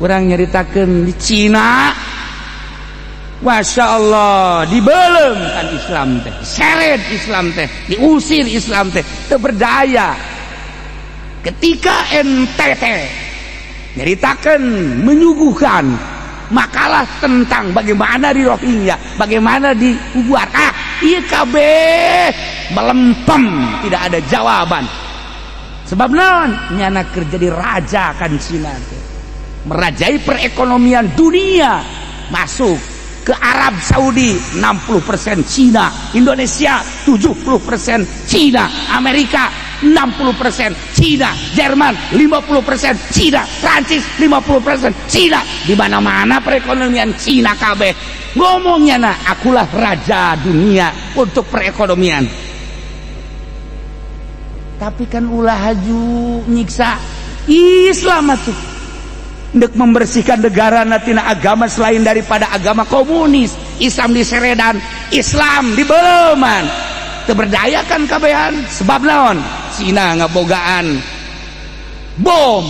Urang nyaritakeun di Cina, Masya Allah, dibelem kan Islam teh, seret Islam teh, diusir Islam teh, teu berdaya. Ketika NTT nyaritakeun, menyuguhkan makalah tentang bagaimana di Rohingya, bagaimana di Ubuar, ah iya kabeh melempem, tidak ada jawaban. Sebab naon? Nyana kerja di raja kan Cina teh, merajai perekonomian dunia, masuk ke Arab Saudi 60% Cina, Indonesia 70% Cina, Amerika 60% Cina, Jerman 50% Cina, Prancis 50% Cina. Di mana-mana perekonomian Cina kabeh. Ngomongnya, nah, akulah raja dunia untuk perekonomian. Tapi kan ulah haju nyiksa Islam atuh. Untuk membersihkan negara tina agama selain daripada agama komunis. Islam diseredan, Islam dibeleman. Terberdayakan kabehan sebab naon? Cina ngabogaan bom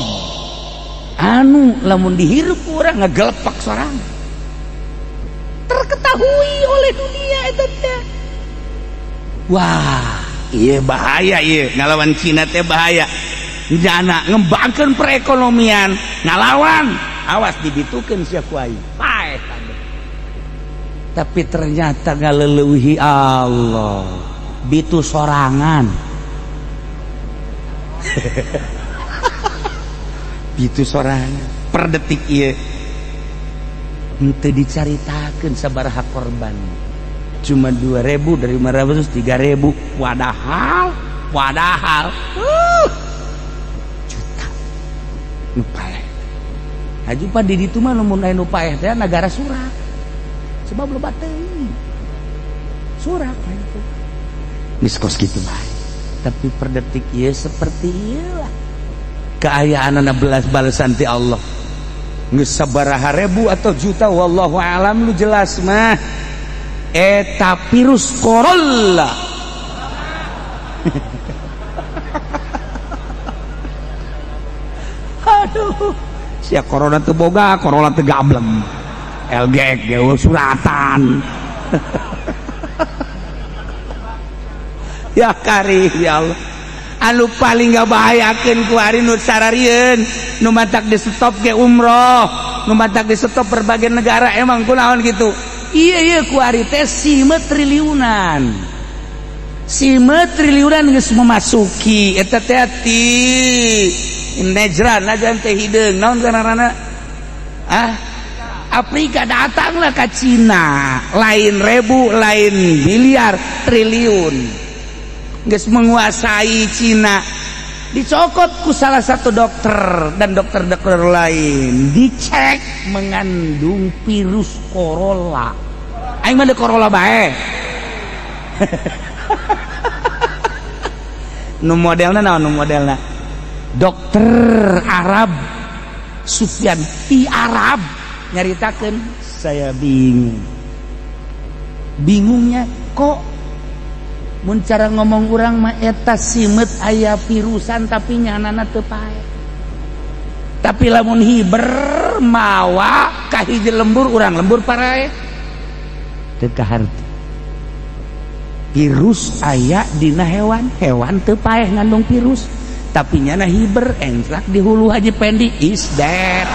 anu lamun dihirup urang ngagelepak sorang, terketahui oleh dunia itu teh. Wah, iya bahaya, iya ngalawan Cina teh bahaya. Jana ngembangkan perekonomian ngalawan, awas dibitukeun sia ku aing, paeh kabeh. Tapi ternyata ngaleleuwihi Allah, bitu sorangan, bitu sorangan. Per detik ieu henteu dicaritakeun sabaraha korban, cuma 2000 dari 500 3000, padahal padahal juta nu paeh. Haju pa di ditu mah lamun aya nu paeh teh nagara surak, sebab loba teuing surak itu geus kos kitu bae. Tapi per detik ieu seperti ieu lah keayaan belas balasan ti Allah, geus sabaraha ribu atau juta, wallahu alam. Lu jelas mah eta virus corona. Aduh, sia corona teu boga, corona teu gableng, LG ge suratan. Ya kari, ya Allah, anu paling gak bahayakeun ku hari nu sararieun, nu matak di stop ge umroh, nu matak di stop berbagai negara. Emang kunaon gitu? Iya iya, kuari teh sime triliunan, sime triliunan geus memasuki eta teh ti Najran, Najran teh hideung naon ngaranna, ah, Afrika, datanglah ke Cina, lain ribu, lain miliar, triliun geus menguasai Cina. Dicokot ku salah satu dokter dan dokter-dokter lain, dicek mengandung virus corona. Aing mah corona bae. Nu modelna naon? Nu modelna dokter Arab Sufyan di Arab nyaritakeun, saya bingung bingungnya kok mun cara ngomong urang mah eta simet aya virusan, tapi nyanana teu pae. Tapi lamun hiber mawa ka hiji lembur, urang lembur parae. Teu kaharti virus aya dina hewan, hewan teu paeh ngandung virus, tapi nyana hiber engklak di hulu Haji Pendi is dead.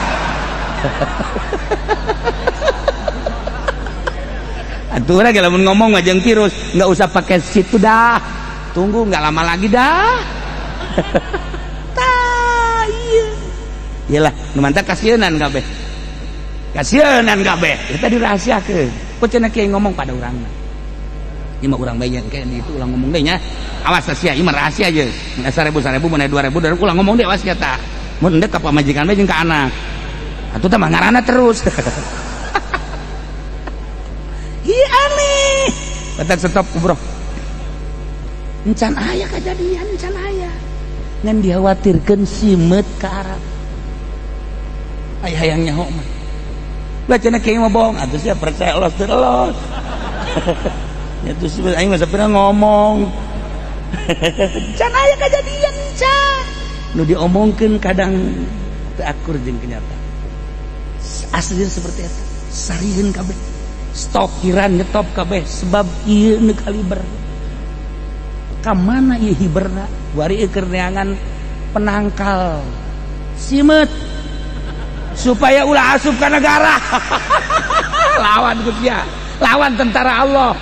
Atuh lagi lamun ngomong ngajeng virus nggak usah pakai situ dah, tunggu nggak lama lagi dah. Tah iya iyalah, nu mantap kasienan kabeh, kasienan kabeh kita dirahasiakeun. Kok cenah kieu ngomong pada urangna, ieu mah urang bae kayak itu ulang ngomong deh nya, awas sia, ieu mah rahasia aja. Mun 1000 1000, mun 2000 2000, ulang ngomong deh, awas sia. Tah mun endek ka pamajikan bae jeung ka anak atuh tah mah ngaranna terus. Iya aneh. Batak stop bro. Encan aya kejadian, encan aya. Ngan dikhawatirkan simet ke Arab. Aya hayang nyaho mah. Lah cenah kieu mah bohong, atuh sia percaya Allah terus. Ya terus aing mah sapira ngomong. Encan aya kejadian encan. Nu diomongkeun kadang teu akur jeung kenyataan. Asli seperti itu. Sariheun kabeh. Stokiran nyetop kabeh sebab ieu nu kaliber. Ka mana ieu hiberna? Wari keur neangan penangkal simeut supaya ulah asup ka negara. Lawan ku sia, lawan tentara Allah.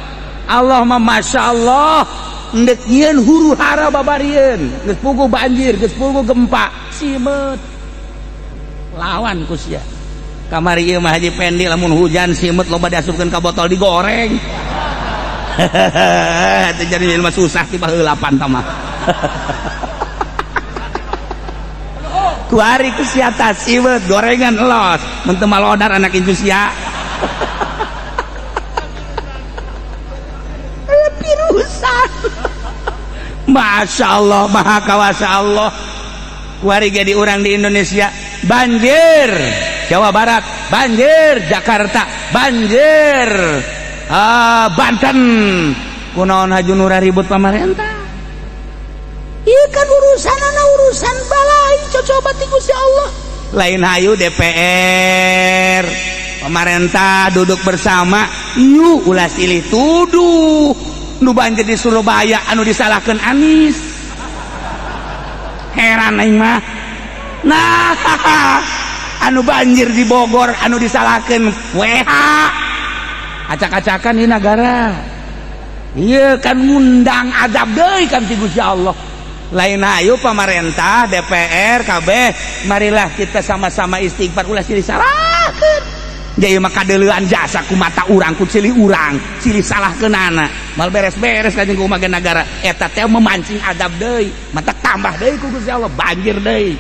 Allah mah Masya Allah ndek nyieun huru hara babarieun, geus puguh banjir, geus puguh gempa, simeut lawan ku sia. Kamari ieu mah Haji Pendi lamun hujan simeut loba diasupkeun ka botol digoreng. Teu jadi mah susah ti baheula pan tah mah. Kuari ku sia tah simeut gorengan los, mun teu malodar anak incu sia. Pirusan. Masya Allah, maha kawasa Allah. Kuari jadi orang di Indonesia banjir, Jawa Barat banjir, Jakarta banjir, Banten. Kunaon haju nura ribut pamarentah? Ieu kan urusan anak urusan balai cocoba ti Gusti Allah. Lain hayu DPR pemerintah duduk bersama, yuk ulah silih tuduh. Nu banjir di Surabaya anu disalahkan Anies. Heran aing mah. Nah, anu banjir di Bogor anu disalahkan WH. Acak-acakan di negara. Iya kan ngundang azab deui kan ti Gusti Allah. Lain hayu pemerintah DPR KB, marilah kita sama-sama istighfar ulah silih salahkeun. Jadi maka kadeulean jasa ku mata urang ku silih urang, silih salahkeunana. Mal beres-beres kanjeng kumaha negara eta teh memancing azab deui, mata tambah deui ku Gusti Allah banjir deui.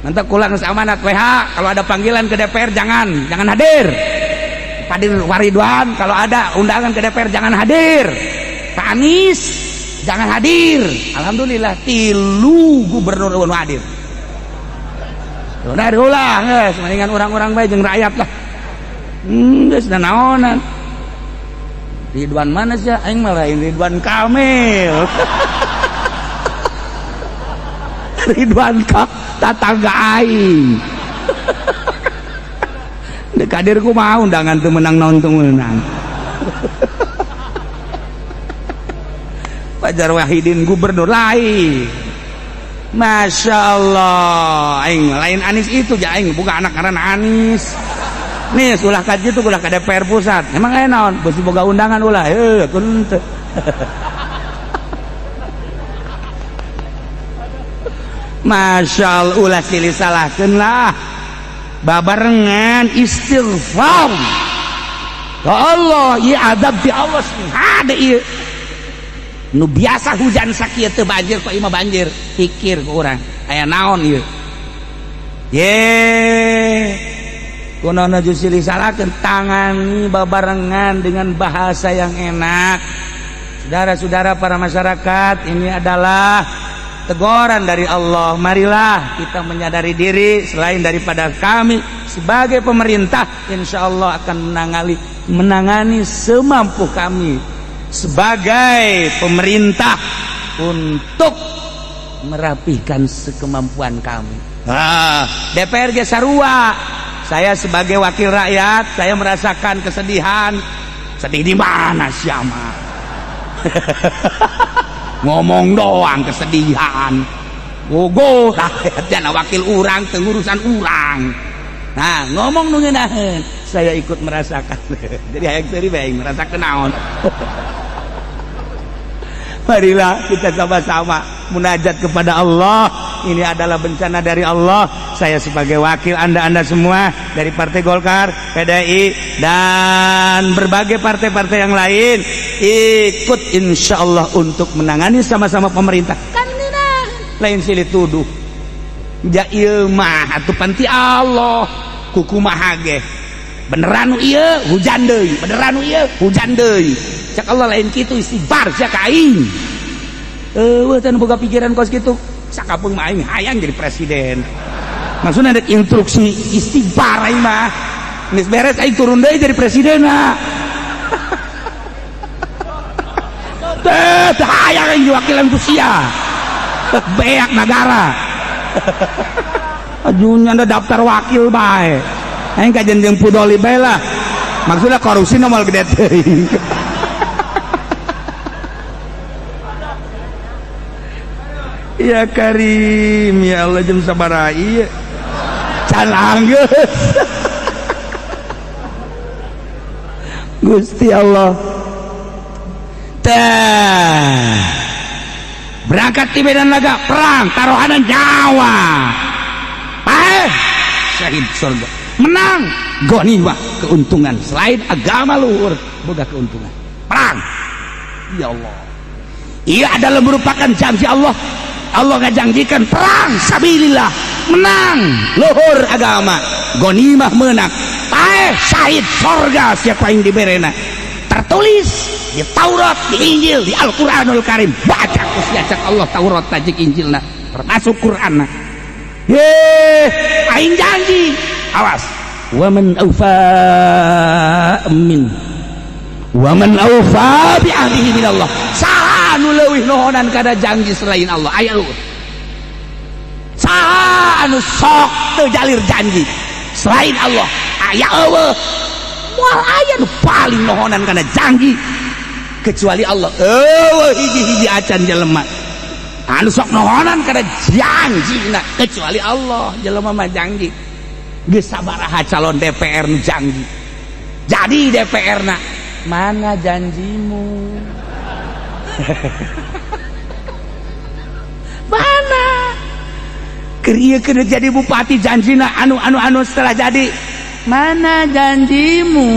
Nanti kula geus amanat WH kalau ada panggilan ke DPR jangan hadir. Padir Waridwan kalau ada undangan ke DPR jangan hadir. Pak Anies jangan hadir. Alhamdulillah tilu gubernur nu hadir. Udah ulah geus mendingan urang-urang bae jeung rakyat lah. Geus da naonan. Ridwan mana sih? Aing mah lain Ridwan Kamil. Ridwan ka tatangga aing. Dek hadir kumaha undangan teu menang naon teu menang. Fajar Wahidin gubernur lain. Masya Allah, aing lain Anies itu ja aing bukan anak karena Anies. Nih ulah ka ditu ulah ka DPR pusat. Emang aya naon? Beusi boga undangan ulah. Heuh, kun teu. Masya Allah, ulah silih salahkeun lah. Babarengan istighfar. Ya Allah, ieu azab ti Allah sing hade ieu. Nu biasa hujan sakieu teu banjir kok ieu mah banjir. Pikir ku urang, aya naon ieu? Ye. Kunaon aju silih salahkeun, tangani babarengan dengan bahasa yang enak. Saudara-saudara para masyarakat, ini adalah teguran dari Allah. Marilah kita menyadari diri, selain daripada kami sebagai pemerintah insya Allah akan menangani semampu kami sebagai pemerintah untuk merapihkan sekemampuan kami. Nah, DPR ge sarua. Saya sebagai wakil rakyat, saya merasakan kesedihan. Sedih di mana siapa? Ngomong doang kesedihan. Gogo rakyat jana wakil urang tengurusan urang. Nah, ngomong nu ngeunaheun, saya ikut merasakan. Jadi hayang seuri bae merasakan naon. Marilah kita sama-sama munajat kepada Allah. Ini adalah bencana dari Allah. Saya sebagai wakil Anda-anda semua dari Partai Golkar, PDI, dan berbagai partai-partai yang lain ikut insya Allah untuk menangani sama-sama pemerintah. Kan lain silih tuduh. Ja ieu mah atuh panti Allah kukumaha ge. Beneran ieu hujan deui, beneran ieu hujan deui. Cak Allah lain kitu istighfar sia ka aing. Eueuh teh boga pikiran kos kitu. Sakapeung mah aing hayang jadi presiden. Maksudna ada instruksi istighfar aing mah. Geus beres aing turun deui jadi presiden mah. Teh hayang aing diwakilan ku sia. Beak negara. Ajunya anda daftar wakil bae. Aing kajen jeung pudoli bae lah. Maksudnya korupsi nomor gede teuing. Ya Karim, ya Allah jam sabaraha ieu? Can anggeus. Gusti Allah. Tah. Berangkat di medan laga perang taruhanan nyawa. Paeh syahid surga. Menang ghanimah keuntungan selain agama luhur boga keuntungan. Perang. Ya Allah. Ia adalah merupakan janji Allah. Allah ngajanjikan perang sabilillah, menang luhur agama, ghanimah menang, paeh syahid surga siapa yang diberena. Tertulis di Taurat, di Injil, di Al-Qur'anul Karim. Baca ku sia cek Allah Taurat tajik Injilna, termasuk Qur'anna. Ye, aing janji. Awas. Wa man aufa min wa man aufa bi ahdihi minallah. Saha anu leuwih nohonan kada janji selain Allah? Aya eueuh. Saha anu sok teu jalir janji selain Allah? Aya eueuh. Moal aya nu paling nohonan kana janji kecuali Allah. Eueuh hiji-hiji acan jelema anu sok nohonan kana janjina kecuali Allah. Jelema mah janji geus sabaraha calon DPR nu janji jadi DPR na, mana janjimu? Mana keur ieu keur jadi bupati janjina anu anu anu setelah jadi mana janjimu?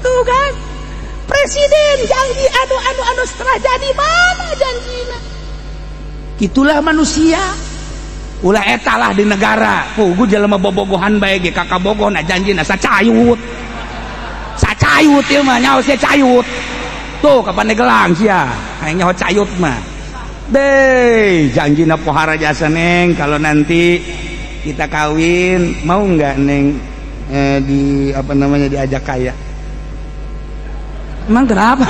Tuh kan presiden janji anu anu anu setelah jadi mana janjina? Itulah manusia. Ulah eta lah di negara pugu jelema bobogohan bae ge kakak bogoh na janjina sacayut. Sacayut ieu mah nyaho sia cayut. Tuh kapan gelang sia hayang nyaho cayut mah. Deh janjina pohara jasa neng kalau nanti kita kawin mau nggak neng di apa namanya diajak kaya? Emang kenapa?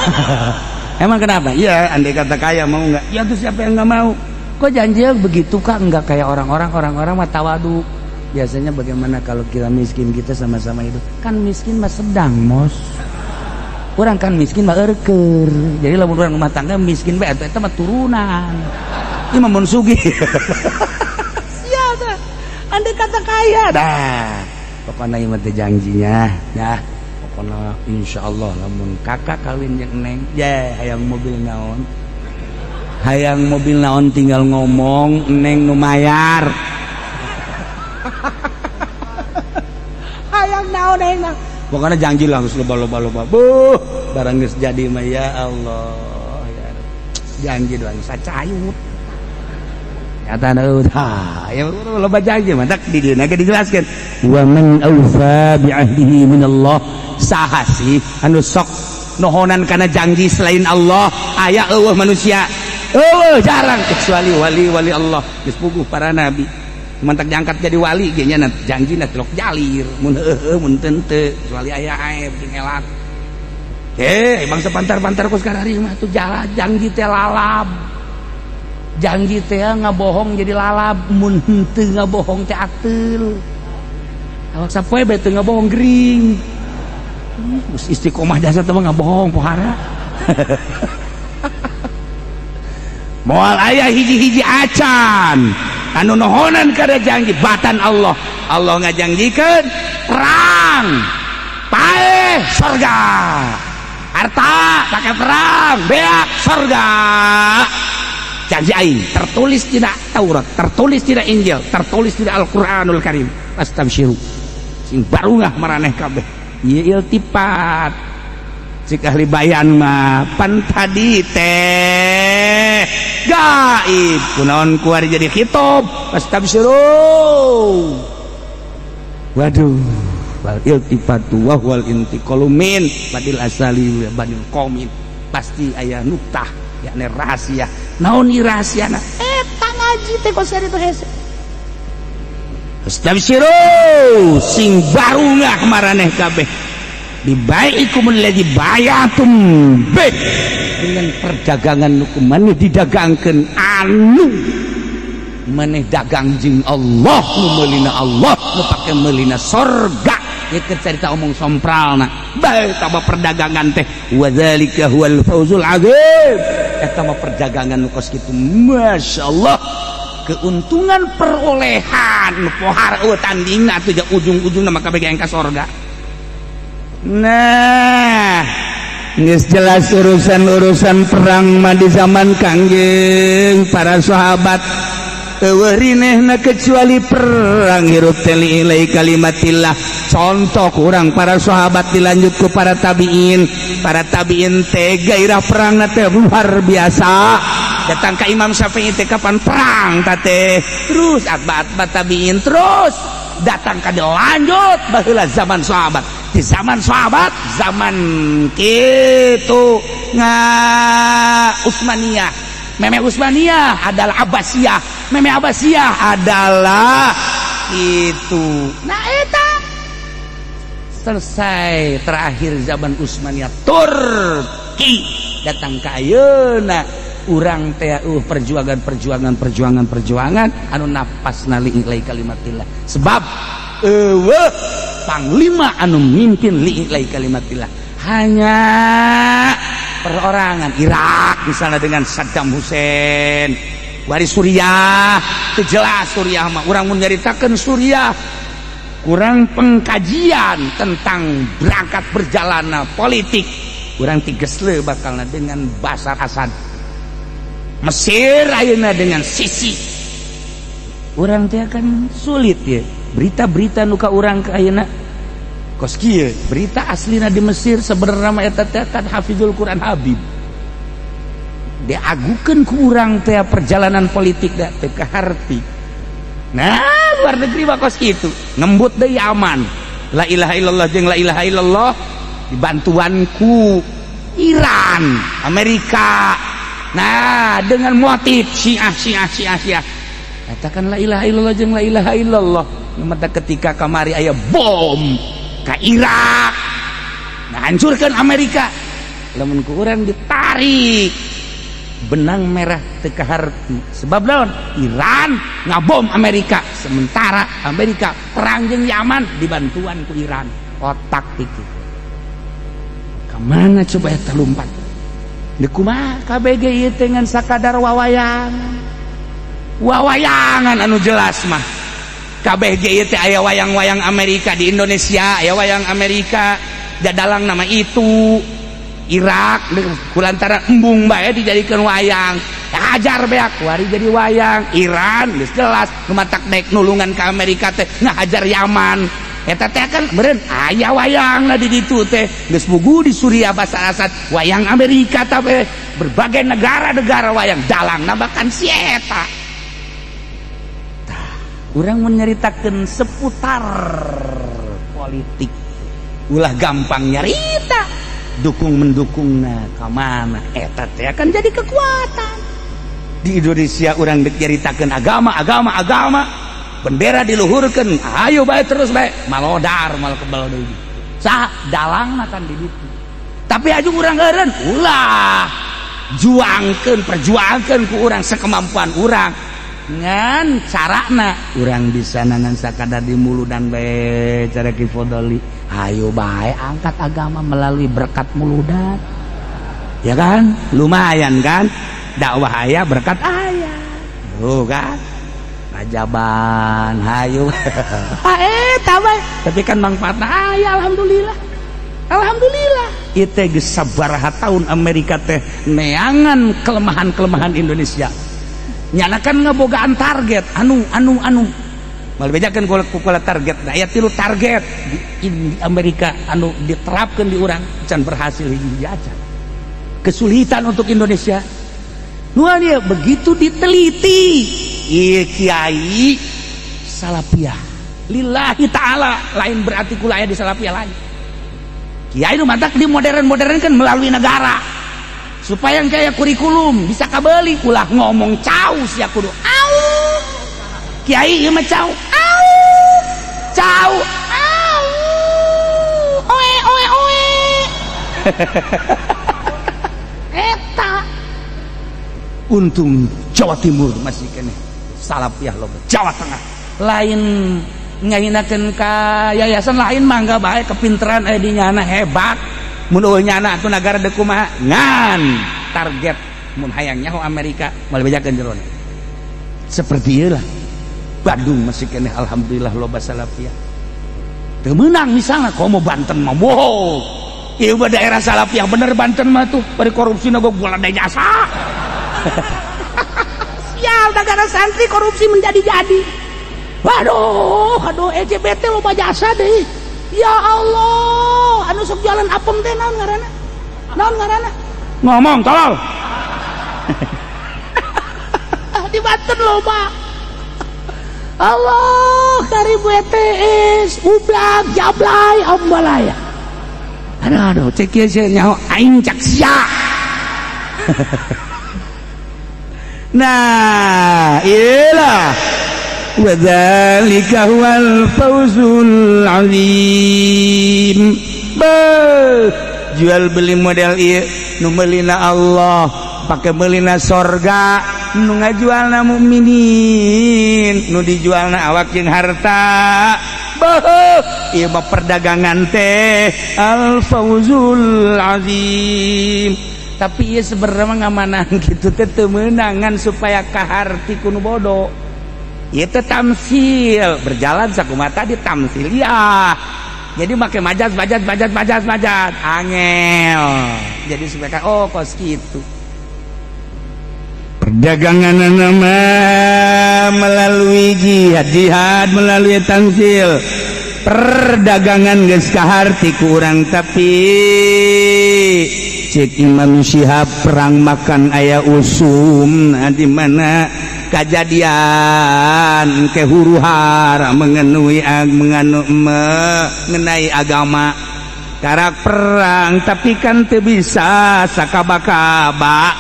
Emang kenapa? Iya, andai kata kaya mau nggak? Ya tuh siapa yang nggak mau? Kok janjinya begitu kak? Nggak kayak orang-orang, orang-orang mah tawadu. Biasanya bagaimana kalau kita miskin kita sama-sama hidup? Kan miskin mah sedang mos. Orang kan miskin mah erker. Jadi lamun orang rumah tangga miskin bae eta mah turunan. Ieu mah mun sugih. Siapa? Andai kata kaya dah. Pokoknya ieu mah teh janjinya, ya. Pokoknya insyaallah lamun kakak kawin jeung neng, ya hayang mobil naon? Hayang mobil naon tinggal ngomong neng nu mayar. Hayang naon hayang naon. Pokoknya janji langsung loba-loba loba. Buh, barang geus jadi mah ya Allah ya Rabb. Janji doang sacayut. Nyata udah ya loba janji mah tak di dieu ge dijelaskeun. Wa man aufa bi ahdihi minallah. Saha sih anu sok nohonan kana janji selain Allah? Aya eueuh manusia. Eueuh jarang kecuali wali-wali Allah geus puguh para nabi. Mantak diangkat jadi wali ge nya janjina tilok jalir mun heueuh mun teu kecuali aya aib jeung elat. Bangsa pantar-pantar ku sekarang mah tuh jala janji teh lalab. Janji teh ngabohong jadi lalab mun henteu ngabohong teh ateul. Awak sapoe bae teu ngabohong gering. Geus istiqomah jasa teh mah ngabohong pohara. Moal aya hiji-hiji acan anu nohonan kada janji batan Allah. Allah ngajanjikeun perang paeh surga, harta pakai perang beak surga. Janji aing tertulis dina Taurat, tertulis dina Injil, tertulis dina Al-Qur'anul Karim. Fastabsyiru sing barungah maraneh kabeh. Ieu iltifat cik ahli bayan mah pan tadi teh gaib kunaon kuari jadi khitab fastabsyiru. Waduh, wal iltifatu wa wal intiqalu min badil asali badil qomin. Pasti aya nuktah yakni rahasia. Naon ieu rahasiana? Eta ngaji teh kos itu hese. Fastabsyiru sing barungah maraneh kabeh. Bibaikumul ladzi bayatum bih, dengan perdagangan nu kumaneh didagangkeun anu Maneh dagang jeung Allah, nu meulina Allah, nu pake meulina sorga. Ya, cerita omong sompralna bae tambah perdagangan teh. Wa dzalika huwal fawzul azim. Eta mah perdagangan nu kos kitu, masyaallah, keuntungan perolehan nu pohar eueuh tandingna atuh, ujung-ujungna mah kabeh ka sorga. Nah, geus jelas urusan-urusan perang mah di zaman Kangjeng, para sahabat eueuh rinehna kecuali perang, hirup teh li'ila'i kalimatillah. Contoh kurang para sahabat, dilanjut ku para tabiin. Para tabiin teh gairah perang teh luar biasa. Datang ke Imam Syafi'i teh, kapan perang teh? Terus atba-atba tabiin, terus datang ke lanjut baheula zaman sahabat. Di zaman sahabat, zaman kitu nga Utsmaniyah, meme Utsmaniyah adalah Abbasiyah, meme Abbasiyah adalah itu. Nah, eta selesai terakhir zaman Utsmaniyah, Turki datang ke ayeuna urang teh perjuangan, perjuangan, perjuangan, perjuangan anu napasna li'ila'i kalimatillah, sebab eueuh panglima anu mimpin li'ila'i kalimatillah, hanya perorangan. Irak misalnya dengan Saddam Hussein, waris Suriah itu jelas. Suriah mah urang mun nyaritakeun Suriah kurang pengkajian tentang berangkat berjalan politik kurang tigesle bakalna dengan Bashar Assad. Mesir ayeuna dengan Sisi, urang teh akan sulit ya. Berita-berita nu ka urang ke ayeuna kos kieu, berita aslina di Mesir sebenarnya mah eta teh kan Hafizul Quran Habib diagukeun ku urang teh, perjalanan politik da teu kaharti. Nah, luar negeri mah kos kitu, ngembut deui aman, la ilaha illallah jeung la ilaha illallah dibantuan ku Iran, Amerika. Nah, dengan motif Syiah, Syiah, Syiah, Syiah, katakan la ilaha illallah jeung la ilaha illallah. Mata ketika kamari aya bom ke Irak, nah, hancurkan Amerika, lamun ku urang ditarik benang merah teu kaharti, sebab naon? Iran ngabom Amerika, sementara Amerika perang jeung Yaman dibantuan ku Iran. Otak pikir kemana coba eta lompat? Di kumaha KBG ieu teh ngan sakadar wawayangan, wawayangan anu jelas mah KBG ieu teh aya wayang-wayang Amerika di Indonesia, aya wayang Amerika jadalang nama itu Irak kulantaran embung bae dijadikan wayang, hajar beak wari jadi wayang. Iran geus jelas nu matak dek nulungan ke Amerika teh ngahajar Yaman, eta teh kan meureun aya wayang di ditu teh. Geus pugu di Suriah, Bashar Assad wayang Amerika, tapi berbagai negara-negara wayang, dalang bahkan si eta. Tah, urang menyeritakan seputar politik ulah gampang nyarita dukung mendukung. Nah, kemana eta teh akan jadi kekuatan di Indonesia? Urang nyaritakan agama, agama, agama, bendera diluhurkan, ayo baik terus baik malodar, mal kebal deui sah dalang makan di ditu. Tapi aju urang eureun ulah, juangkeun, perjuangkeun ku urang sekemampuan urang, ngan carana urang bisa ngan sakadar di muludan bae. Cara Ki Fodoli, ayo bae angkat agama melalui berkat muludan, ya kan? Lumayan kan, dakwah aya, berkat aya. Tuh kan, rajaban hayu eh tabai, tapi kan manfaatna aya. Alhamdulillah, alhamdulillah. Itu geus sabaraha tahun Amerika teh neangan kelemahan-kelemahan Indonesia, nyana kan ngebogaan target anu anu anu mal bejakeun kula target. Nah, aya tilu target di Amerika anu diterapkan di urang can berhasil hiji aja, kesulitan untuk Indonesia. Nuan dia begitu diteliti, iya, kiai salafiyah lillahi ta'ala, lain berarti kula aya di salafiyah, lain. Kiai nu matak di modern-modern kan melalui negara supaya kayak kurikulum bisa kabeli. Ulah ngomong cau sia, kudu au. Kiai ieu mah cau au, cau au, oe oe oe. Eta untung Jawa Timur masih kene. Salafiyah loba. Jawa Tengah lain ngahinakeun ka yayasan lain, mangga bae, kepinteran aya di nyana, hebat. Mun euweuh nyana atuh nagara deuk kumaha? Ngan target mun hayang nyaho Amerika moal bejakeun jerona. Seperti ieu lah Bandung masih keneh, alhamdulillah loba salafiyah. Teu meunang misalnya komo Banten mah. Wow, ieu mah daerah salafiyah bener Banten mah tuh. Bari korupsi na gua jasa. Sial, negara santri korupsi menjadi-jadi. Waduh, aduh, LGBT loba jasa deh. Ya Allah, anu sok jualan apem teh naon ngaranna? Naon ngaranna? Ngomong tolol. Di Banten loba. Allah, karibu ETS, ublak, jablay, ambalaya. Aduh, aduh, cek ieu nyaho aing cak sia. Nah, iyalah. Wa dzalika huwal fawzul azim. Beuh, jual beli model ieu nu meulina Allah pake meulina sorga, nu ngajualna mukminin, nu dijualna awak jeung harta. Beuh, ieu mah perdagangan teh al fawzul azim. Tapi ieu sebenarnya mah ngamanan kitu teh teu meunangan supaya kaharti ku nu bodoh. Ieu teh tamsil berjalan sakumaha tadi tamsil ya. Jadi make majaz, majaz, majaz, majaz, majaz angel. Jadi supaya oh kos gitu. Perdagangan nama melalui jihad, jihad melalui tamsil. Perdagangan geus kaharti kurang, tapi cek Imam Syihab perang makan aya usum. Nah, di mana kejadian ke huru hara mengenui menganu mengenai agama karak perang, tapi kan teu bisa sakaba-kaba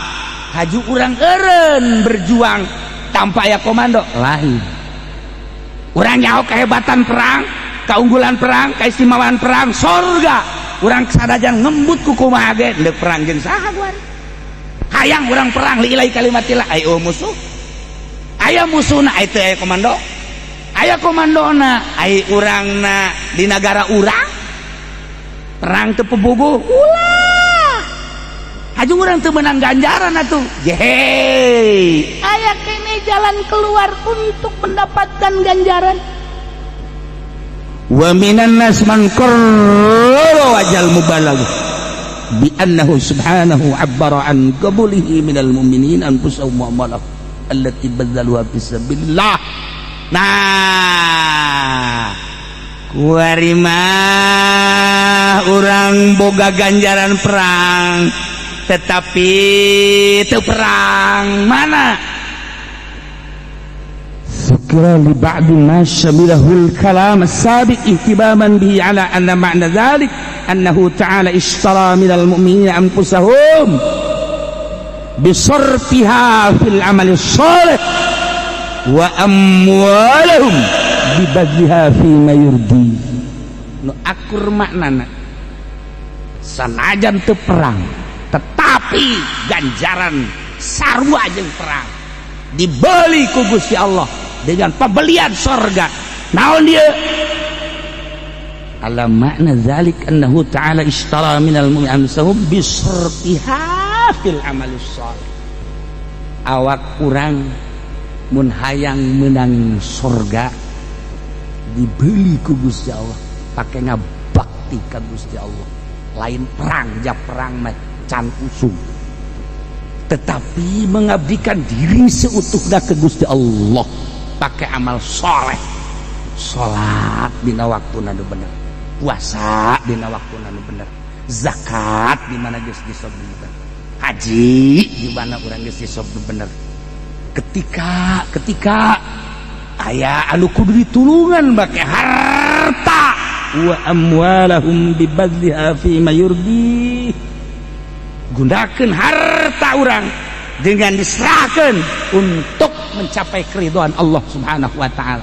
haju urang eureun berjuang tanpa aya komando. Lain urang nyaho kehebatan perang, keunggulan perang, keistimewaan perang, sorga urang sadajan ngembut ku kumaha ge deuk perang jeung saha kuari. Hayang urang perang liilai kalimatillah, ayo musuh, aya musuhna itu, aya komando, aya komandona, ai urangna di negara urang perang teu pebuguh ulah haju urang teu menang ganjaran atuh. Jehe, aya kene jalan keluar untuk mendapatkan ganjaran. Wa minan nas man qarrara wajal mubalaghah bi annahu subhanahu abbara an qabulihi minal mu'minin anfusahum wa amwalahum allati badzaluha fi sabilillah. Nah, kuari mah urang boga ganjaran perang tetapi teu perang mana. Dzukira li ba'di ma syamilahul kalam as-sabiq ihtimaman bihi ala anna ma'na dzalik annahu ta'ala ishtara minal mu'minina anfusahum bisarfiha fil amali shalih wa amwalahum bibadliha fi ma yurdi. Nu akur maknana sanajan teu perang tetapi ganjaran sarua jeung perang dibeli ku Gusti Allah dengan pembelian sorga. Naon dia ala makna dzalik annahu ta'ala ishtara minal mu'minina anfusahum bisarfiha fil amali shalih. Awak urang mun hayang menang sorga dibeli ku Gusti Allah pakai ngabakti ka Gusti Allah, lain perang. Ja perang mah can usum, tetapi mengabdikan diri seutuhnya ke Gusti Allah pakai amal soleh, salat dina waktu nu bener, puasa dina waktu nu bener, zakat di mana geus disob bener, haji di mana urang geus disob bener. Ketika ketika aya anu kudu ditulungan make harta, wa amwalahum bibadliha fi ma yurdi, gunakan harta urang dengan diserahkan untuk mencapai keridhaan Allah Subhanahu wa taala.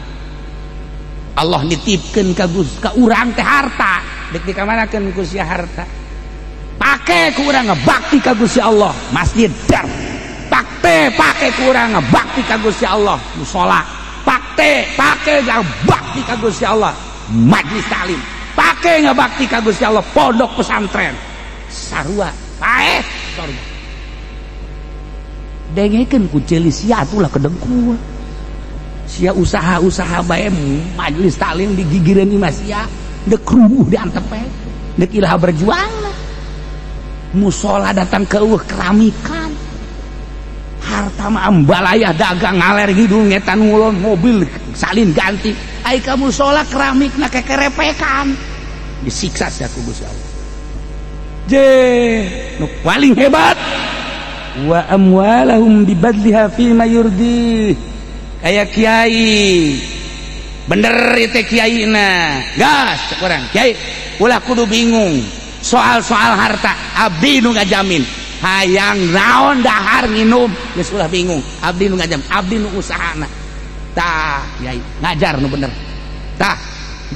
Allah nitipkeun ka ka urang teh harta, dek dikamanakeun ku sia harta? Pake ku urang ngabakti ka Gusti Allah, masjid dar. Pakte pake kurang ngabakti ka Gusti Allah musola. Pakte pake ngabakti ka Gusti Allah majlis taklim. Pake ngabakti ka Gusti Allah pondok pesantren. Sarua paeh sorga. Dengekeun ku ceuli sia atulah kedengkul. Sia usaha-usaha bae majlis taklim digigireun imah sia, deuk rubuh diantep bae. Deuk ilaha berjuang. Musola datang ke eueuh keramikan. Harta mah ambalayah dagang ngaler ngidul ngetan ngulon mobil salin ganti. Ai ka musola keramikna kekerepekan. Disiksa sia ku Gusti Allah. Je, nu paling hebat wa amwalahum bibadliha fi ma yurdi. Kaya kiai. Bener itu kiai na. Gas cek urang, kiai ulah kudu bingung soal-soal harta abdi nu ngajamin. Hayang naon dahar nginum geus ulah bingung, abdi nu ngajamin, abdi nu usahana. Tah kiai ngajar nu bener. Tah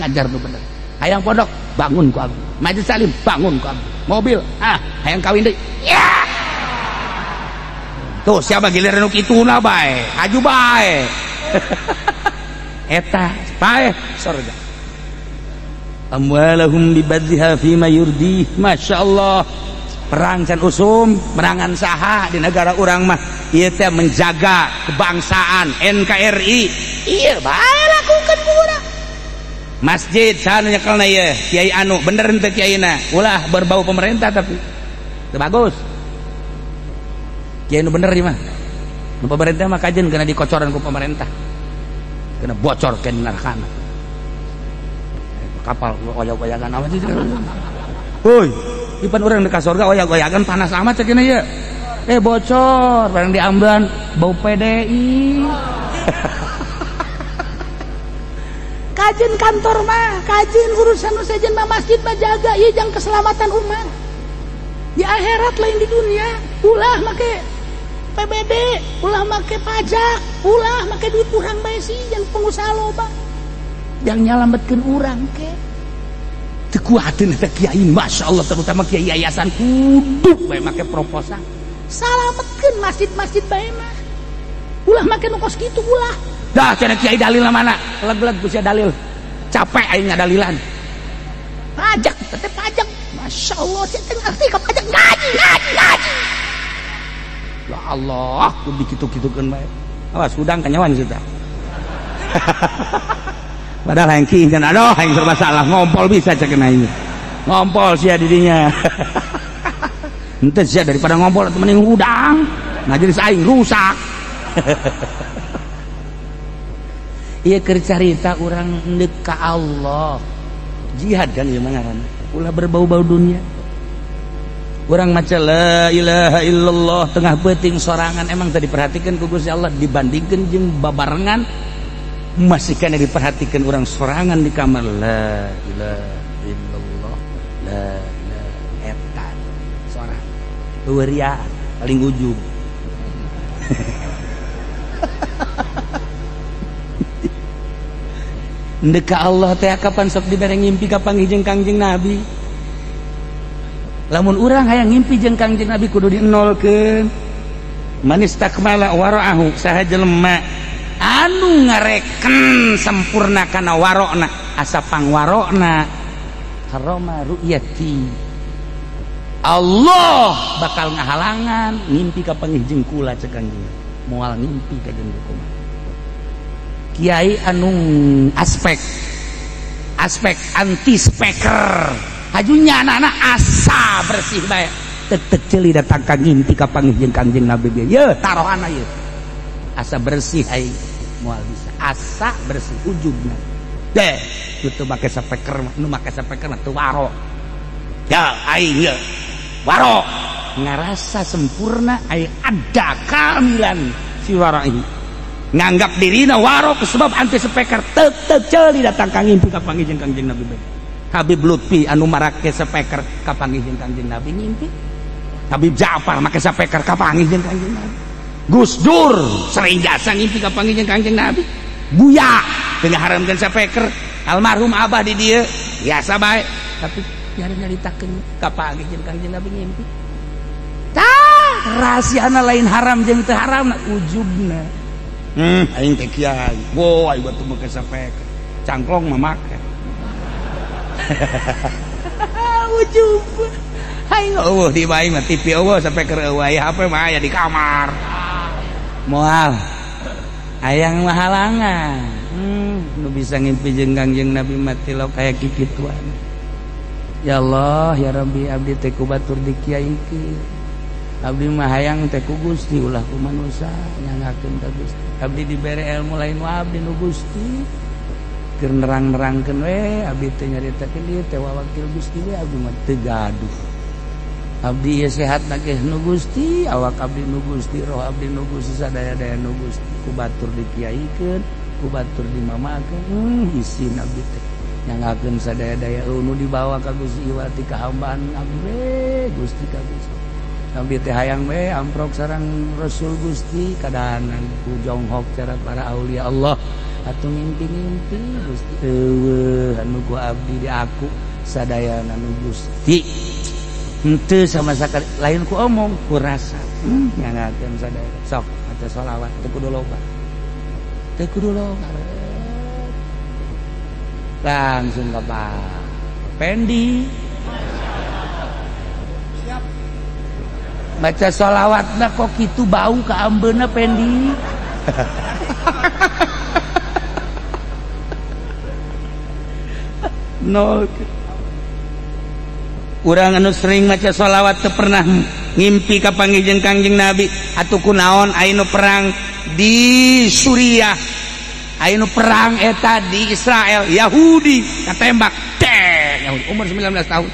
ngajar nu bener. Hayang pondok bangun ku abdi, majelis taklim bangun ku abdi, mobil ah hayang kawin deui. Ya. Tuh siapa giliran nu kituna bae, haju bae. Eta paeh sorga. Amwalahum bibadliha fima yurdi. Masya Allah. Perang can usum, merangan saha di negara urang mah ieu teh menjaga kebangsaan NKRI. Ieu bae lakukeun ku urang. Masjid saha nu nyekelna ieu? Kiai anu bener henteu kiaina? Ulah berbau pemerintah tapi. Teu bagus. Kiai nu bener ieu mah. Nu pemerintah mah kajen kena dikocoran ku pemerintah. Kena bocor ke neraka. Kapal oyag-oyagan amat sih. Woi, ipan urang di ka sorga oyag-oyagan panas amat cek ieu. Bocor, barang diamban bau PDI. Kajen kantor mah, kajen urusan nu sejen mah masjid mah jaga ieu jang keselamatan umat. Di akhirat lain di dunia, ulah make PBD, ulah make pajak, ulah make duit urang bae sih yang pengusaha loba. Yang nyalametkeun urang ke. Teu kuateun eta kiai, Masya Allah, terutama kiai yayasan kudu bae make proposal. Salametkeun masjid-masjid bae mah. Ulah make nu kos kitu ulah. Dah cenah kiai dalil mana? Leg-leg ku sia dalil. Capek aing ngadalilan. Pajak, teh pajak. Masya Allah, sia teh ngerti ka pajak ngaji, ngaji, ngaji. Ya Allah, ku dikitu-kitukeun bae. Awas hudang kanyawan kita. Padahal yang kieu kan aduh aing serba salah ngompol bisa cek aing. Ngompol sia didinya. Henteu sia daripada ngompol atuh mending hudang. Majelis aing rusak. Ieu keur carita urang deuk ka Allah. Jihad kan ieu mah ngaranna. Ulah berbau-bau dunia. Urang maca la ilaha illallah tengah peuting sorangan emang tadi diperhatikan ku Gusti Allah dibandingkeun jeung babarengan masih kena diperhatikan orang sorangan di kamar la ilaha illallah la ilaha eta sorang eueuh ria paling ujung. Ndek ka Allah teh kapan sok dibere ngimpi ka panggih Kangjeng Nabi. Lamun urang hayang ngimpi jeung Kangjeng Nabi kudu dienolkeun. Manis takmala wara'ahu saha jelema anu ngareken sempurna kana warokna asa pangwarokna haroma ru'yati Allah bakal ngahalangan ngimpi ka panggih jeung kula cek Kangjeng moal ngimpi ka jeung kumaha. Kiai anu aspek aspek anti speaker hajunya anak-anak asa bersih bae tek-tek ceuli datang ka ngimpi ka panggih jeung Kangjeng Nabi ye tarohana ye asa bersih ai moal bisa asa bersih ujugna deh nu make speaker nu make speaker mah teu waro ya aing ye waro ngarasa sempurna ai ada kamilan si waro ini nganggap dirina waro sebab anti speaker tek-tek ceuli datang ka ngimpi ka panggih jeung Kangjeng Nabi. Habib Lutfi anu marake speaker ka panggih jeung Kangjeng Nabi ngimpi. Habib Ja'far make speaker ka panggih jeung Kangjeng Nabi. Gus Dur sering jasa ngimpi ka panggih jeung Kangjeng Nabi. Buya teu ngaharamkeun speaker, almarhum abah di dieu biasa bae tapi nyari nyaritakeun ka panggih jeung Kangjeng Nabi ngimpi. Tah Rahasiana lain haram jeung teu haram ujubna. Aing teh kiai. Wo aing batu make speaker. Cangklong mah make. Ujub. Aing eueuh di bae mah TV eueuh speaker eueuh aya HP mah aya di kamar. Moal. Hayang mah halangan. Nu bisa ngimpi jeung Kangjeng Nabi mati lo kaya kikituan. Ya Allah ya Rabbi abdi teh ku batur dikiaikeun. Abdi mah hayang teh ku Gusti ulah ku manusia nyangakeun ka Gusti. Abdi dibere ilmu lain wa abdi nu Gusti. Keur nerang-nerangkeun we abdi teh nyaritakeun ieu teh wakil Gusti we abdi mah teu gaduh. Abdi ieu sehat ge nu Gusti, awak abdi nu Gusti, roh abdi nu Gusti, sadaya-daya nu Gusti. Ku batur dikiaikeun, ku batur dimamakeun, isin abdi teh. Nyangakeun sadaya-daya nu dibawa ka Gusti iwati kahambaan abdi we Gusti ka Gusti. Abdi teh hayang we amprok sareng Rasul Gusti kadahanan ku jonghok cara para aulia Allah atuh ngimpi-ngimpi Gusti eueuh anu ku abdi di aku sadayana nu Gusti henteu sama sakali lain ku omong ku rasa nyangakeun sadaya sok maca sholawat teu kudu loba teu kudu loba langsung ke Pak Pendi siap baca sholawatna kok kitu bau ka ambeuna Pendi. Nol. Urang anu sering maca sholawat teu pernah ngimpi ka panggih Kangjeng Nabi atuh kunaon aya nu perang di Suriah, aya nu perang eta di Israel, Yahudi katembak teh Yahudi umur 19 tahun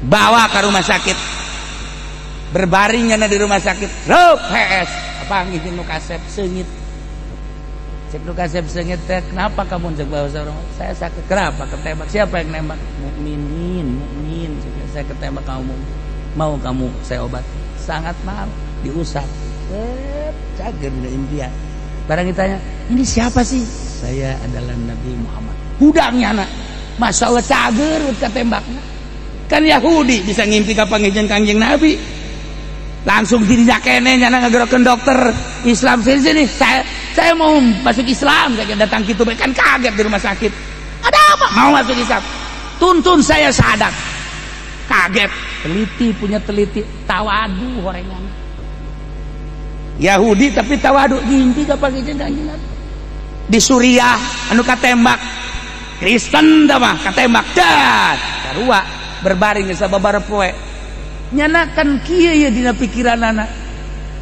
bawa ke rumah sakit, berbaring nyana di rumah sakit, rup HS panggih nu kasep seungit. Cek nu kasep seungit teh kenapa kamu cek bahasa orang saya sakit kenapa ketembak siapa yang nembak mukminin mukmin saya ketembak kamu mau kamu saya obat sangat mau diusap cager udah impian barang ditanya ini siapa sih saya adalah Nabi Muhammad hudangnya anak Masya Allah cager ketembaknya kan Yahudi bisa ngimpi ka panggih Kangjeng Nabi langsung dirinya kene nyana ngagerakeun dokter Islam sini sini saya mau masuk Islam saya datang gitu kan kaget di rumah sakit ada apa mau masuk Islam tuntun saya syahadat kaget teliti punya teliti tawadu horengan Yahudi tapi tawadu ngimpi ka panggih Kangjeng Nabi di Suriah anu katembak Kristen dah mah katembak dan sarua berbaring sababaraha poe nyana kan kieu ye dina pikiran anak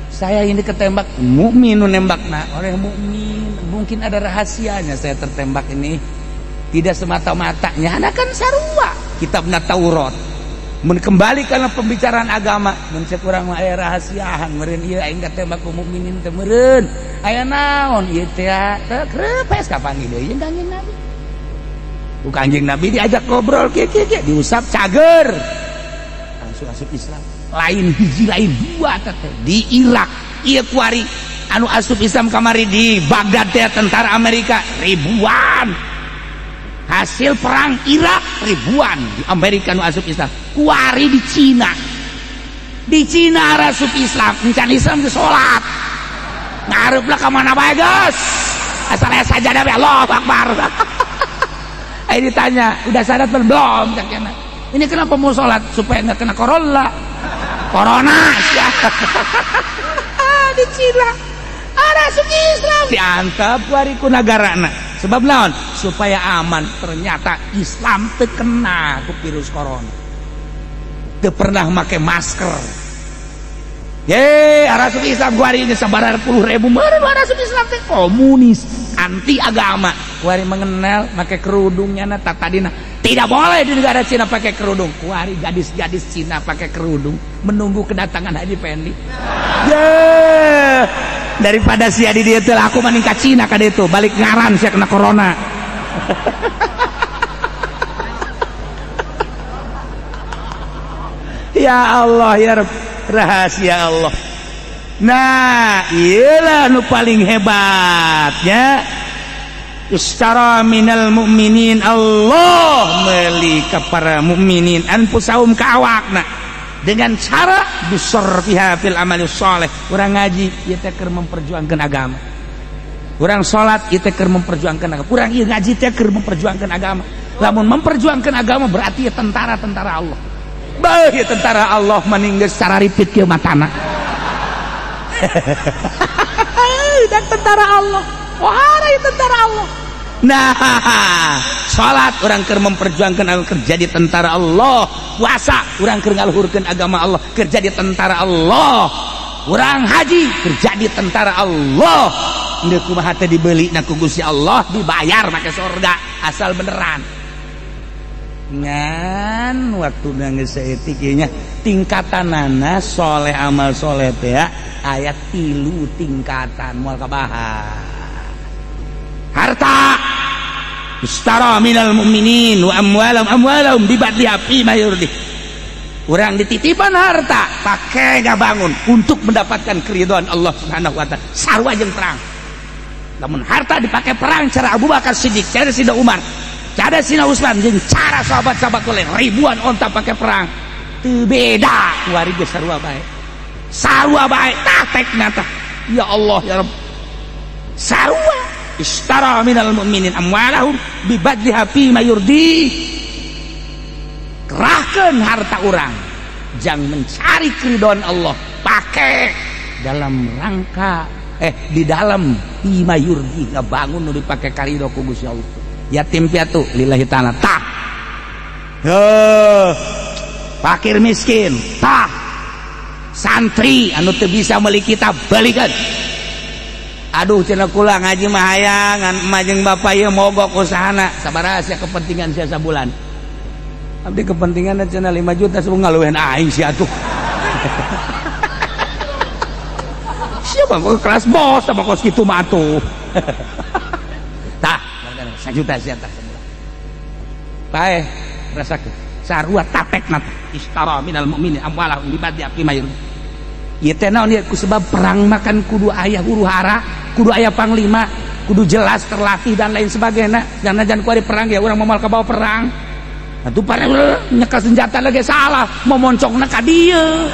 saya ini ketembak mukmin nu nembakna oleh mukmin mungkin ada rahasianya saya tertembak ini tidak semata-mata nyana kan sarua kitabna Taurat mun kembali karena pembicaraan agama mun cek urang mah aya rahasiaan meureun ieu aing katembak ku mukminin teh meureun aya naon ieu teh teh krepes kapanggih deui jeung Kangjeng Nabi ku Kangjeng Nabi diajak ngobrol kieu kieu kieu diusap cager langsung asup Islam lain hiji lain dua teh di Irak ieu kuari anu asup Islam kamari di Baghdad teh tentara Amerika ribuan hasil perang Irak ribuan di Amerika nu asup Islam kuari di Cina asup Islam encan Islam ge salat ngarep lah ka mana bae geus asal aya sajadah bae Allahu Akbar. Ayo ditanya udah sadat belum ini kenapa mau sholat supaya nggak kena corona ya. Di Cina ada suku Islam diantap kuari ku nagarana sebab naon supaya aman ternyata Islam terkena ku virus corona teu pernah make masker ye arasup Islam kuari ini sabaraha puluh ribu meureun arasup Islam teh komunis anti agama kuari mengenal make kerudungnya na tadina tidak boleh di negara Cina pakai kerudung kuari gadis-gadis Cina pakai kerudung menunggu kedatangan Haji Pendi yeah. Daripada sia di dieu teh aku mending ka Cina ka ditu balik ngaran sia kena corona. Ya Allah ya Rabb rahasia Allah. Nah iyalah nu paling hebatnya istara minal mukminin Allah meuli ka para mukminin anfusahum ka awakna Dengan cara bisorfiha fil amali sholeh. Urang ngaji ieu teh keur memperjuangkan agama. Urang salat ieu teh keur memperjuangkan agama. Urang ieu ngaji teh keur memperjuangkan agama. Lamun memperjuangkan agama berarti ya tentara-tentara Allah. Beuh ya tentara Allah maning geus sararipit kieu matana. Dan tentara Allah. Wah, ya tentara Allah. Nah, salat urang keur memperjuangkan agama keur jadi tentara Allah. Puasa urang keur ngaluhurkeun agama Allah keur jadi tentara Allah. Urang haji keur jadi tentara Allah. Ndeu kumaha teh dibeli na ku Gusti Allah, dibayar make sorga asal beneran. Ngan waktu geus saeutik ieu nya tingkatanana soleh amal soleh teh aya 3 tingkatan moal kabahas. Harta istara minal mu'minin wa amwalahum amwalahum bibadliha fi ma yurdi. Urang dititipan harta pakai ngabangun untuk mendapatkan keridhaan Allah Subhanahu wa taala. Sarua jeung perang. Lamun harta dipakai perang cara Abu Bakar Siddiq, cara Sidna Umar, cara Sidna Utsman jeung cara sahabat-sahabat oleh ribuan onta pakai perang. Teu beda kuari geus sarua bae. Sarua bae tah tekna tah. Ya Allah ya Rabb. Sarua ishtara minal mu'minin amwalahum bibadliha fi ma yurdi. Kerahkeun harta urang jang mencari keridhaan Allah, pakai dalam rangka di dalam fi ma yurdi, ngabangun nu dipake karido ku Gusti Allah. Yatim piatu lillahi ta'ala tah. Heuh, fakir miskin tah. Santri anu teu bisa meuli kitab balikeun. Aduh cenah kula ngaji mah hayang ngan emak jeung bapak ieu mogok usahana. Sabaraha sia kepentingan sia sabulan? Abdi kepentingan cenah 5 juta sebung ngaluwehan aing sia atuh. Siapa kelas bos sama kos kitu mah atuh. Tah, 1 juta sia tah sabulan. Paeh rasakeun. Sarua tapekna istara minal mu'minin amwalahum bibadli fi ma yurdi. Ieu teh naon ieu ku sebab perang makan kudu aya huru hara, kudu aya panglima, kudu jelas terlatih dan lain sebagainya. Jangan jangan kuari perang ya urang moal kabawa perang. Atuh para nyekel senjata lagi salah, mau moncongna ka dieu.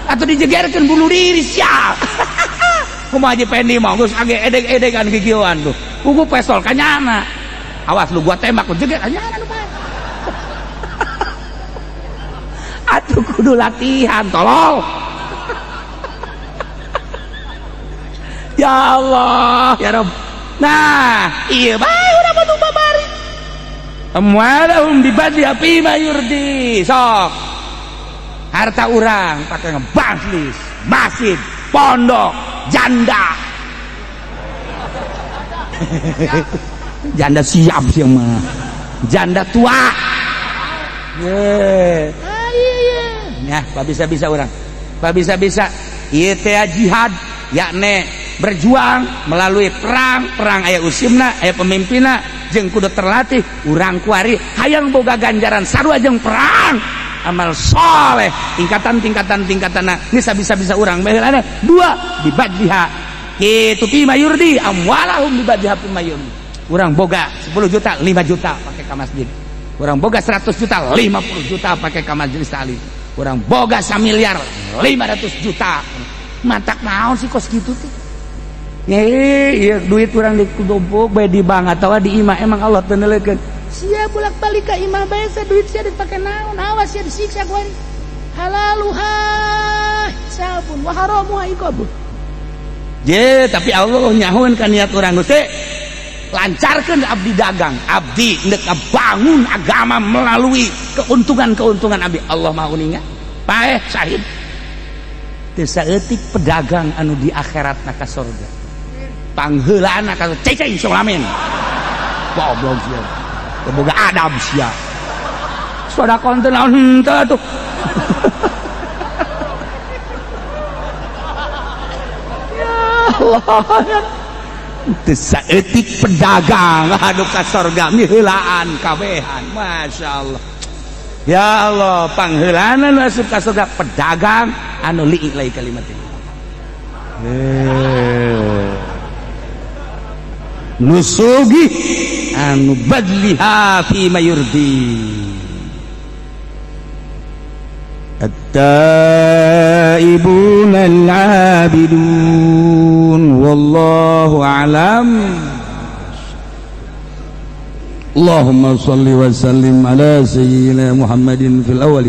Atuh dijegerkeun bunuh diri siap. Kumaha Haji Pendi mah geus age edeg-edegan kikieuan tuh. Kuku pestol ka nyana. Awas lu gua tembak lu jeger ka nyana lu bae. Atuh kudu latihan tolol. Ya Allah, ya Rabb. Nah, iya bae urang mah babari. Amwalahum bibadli fi ma yurdi. Sok. Harta urang pakai ngebaslis, masjid, pondok, janda. Janda siap sih mah. Janda tua. Ye. Nah, pak bisa-bisa urang. Pak bisa-bisa ieu teh jihad yakni berjuang melalui perang, perang aya usimna, aya pemimpinna, jeung kudu terlatih, urang kuari hayang boga ganjaran sarua jeung perang. Amal soleh tingkatan-tingkatan tingkatanna geus bisa-bisa urang baheulana dua dibadliha kitu fi ma yurdi amwalahum bibadliha fi ma yurdi. Urang boga 10 juta, 5 juta pakai ka masjid. Urang boga 100 juta, 50 juta pakai ka majelis taklim. Urang boga 1 miliar 500 juta. Matak naon sih kos kitu teh? Iya, duit urang dikumpul bae di bank atawa di imah emang Allah teu neuleukeun. Sia bolak-balik ka imah bae sa duit sia dipake naon? Awas sia disiksa ku ari. Halaluha hisabun wa haramuha iqabun. Je, tapi Allah nyahuan ka niat urang Gusti. Lancarkeun abdi dagang, abdi ndek ngabangun agama melalui keuntungan-keuntungan abdi. Allah Maha uninga. Paeh syahid. Teu saeutik pedagang anu di akhiratna ka sorga. Pangheulana ka ceceng sok lamin. Goblok sia. Teu boga adab sia. Sedekah teh naon henteu atuh. Ya Allah. Teu saeutik pedagang anu ka sorga miheulaan kabehan. Masyaallah. Ya Allah, pangheulana nu asup ka surga pedagang anu liik lai kalimat ini. Nusugi anu badliha fi mayurdi. التائبون العابدون. والله أعلم. اللهم صل وسلم على سيدنا محمد في الأول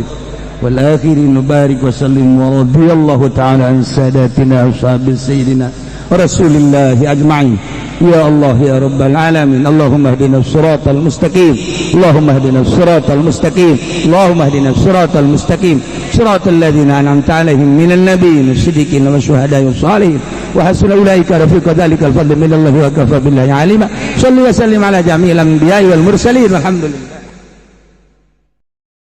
والآخرين وبارك وسلم، ورضي الله تعالى عن ساداتنا أصحاب سيدنا رسول الله أجمعين. يا الله، يا رب العالمين، اللهم اهدنا الصراط المستقيم، اللهم اهدنا الصراط المستقيم، اللهم اهدنا الصراط المستقيم، صراط الذين أنعمت عليهم من النبيين والصديقين والشهداء والصالحين، وحسن أولئك رفيقا. ذلك الفضل من الله وكفى بالله عليما. صل وسلم على جميع الأنبياء والمرسلين، والحمد لله.